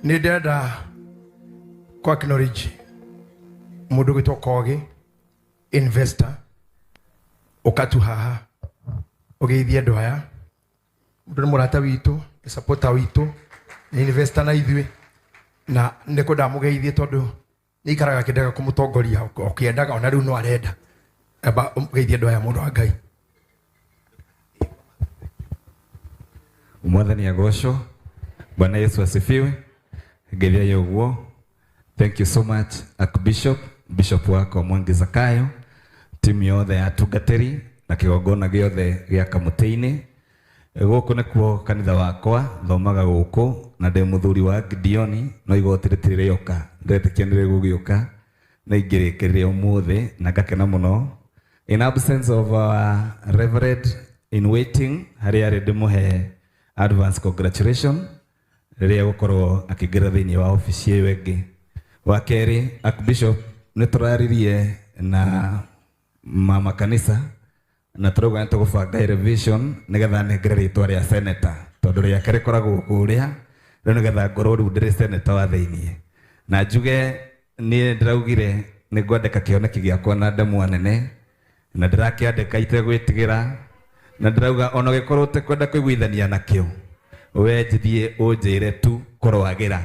Nĩ ndĩrenda kũ acknowledge mũndũ ũgwĩtwo Kogi investor, ũkatu haha ũgeithie andũ aya. Mũndũ nĩ mũrata witũ, nĩ supporter witũ, nĩ investor na ithuĩ, na nĩ kwenda mũgeithie tondũ nĩ ikaraga akĩendaga kũmũtongoria ũkĩendaga, ona rĩu no arenda. Amba ũgeithie andũ aya, mũndũ wa Ngai. Mwathani agocwo. Bwana Yesu asifiwe. Ngeithia ũguo. Thank you so much Archbishop, Bishop wakwa Mwangi Zakayo, timu yothe ya atungatĩri na kĩgongona gĩothe gĩa Kamũtĩ-inĩ. Gũkũ nĩkuo kanitha wakwa, thomaga gũkũ na ndĩ mũthuri wa Gideoni, no igoti rĩtirĩ rĩoka, ndĩretĩkia nĩ rĩgũgĩũka na ingĩrĩkĩrĩria ũmũthĩ na ngakena mũno. In absence of our reverend in waiting, harĩa arĩ ndĩmũhe advance congratulation rĩrĩa egũkorwo akĩingĩra thĩinĩ wa obici ĩyo ĩngĩ. Wa kerĩ, Archbishop nĩ tũraririe na mama kanitha na tũrauga nĩ tũgũbanga elevation nĩgetha nengere rĩtwa rĩa senator tondũ rĩake rĩkoragwo kũrĩa rĩu nĩgetha ngorwo rĩu ndĩrĩ senator wa thĩinĩ. Na njuge niĩ ndĩraugire nĩ ngwandĩka kĩoneki gĩakwa na ndemwa nene na ndĩrakĩandĩka itegwĩtigĩra na ndĩrauga ona ũgĩkorwo ũtekwenda kũiguithania nakĩo we njithiĩ ũnjĩre tu kũrwagĩra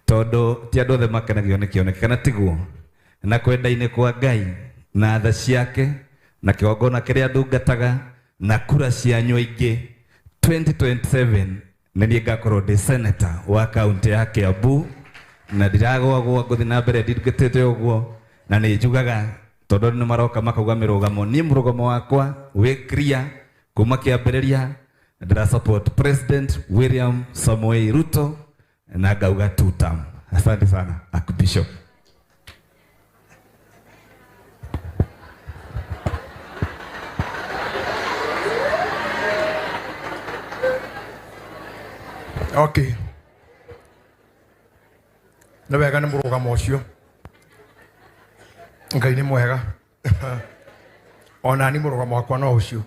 tondũ ti andũ othe makenagio nĩ kĩoneki kana tiguo na kwenda-inĩ kwa Ngai na tha ciake na kĩgongona kĩrĩa ndungataga na kura cianyu aingĩ 2027 nĩ niĩ ngakorwo ndĩ senator wa kaunti ya Kiambu na ndiragwagwo ngũthiĩ na mbere ndingatĩte ũguo na nĩ njugaga tondũ andũ nĩ maroka makauga mĩrũgamo niĩ mũrũgamo wakwa wĩ clear kuma kĩambĩrĩria ndĩra support President William Samoei Ruto na ngauga two term. Asante sana Archbishop. Okay, nĩ wega nĩ mũrũgamo ũcio. Ngai nĩ mwega. Ona ni mũrũgamo wakwa no ũcio.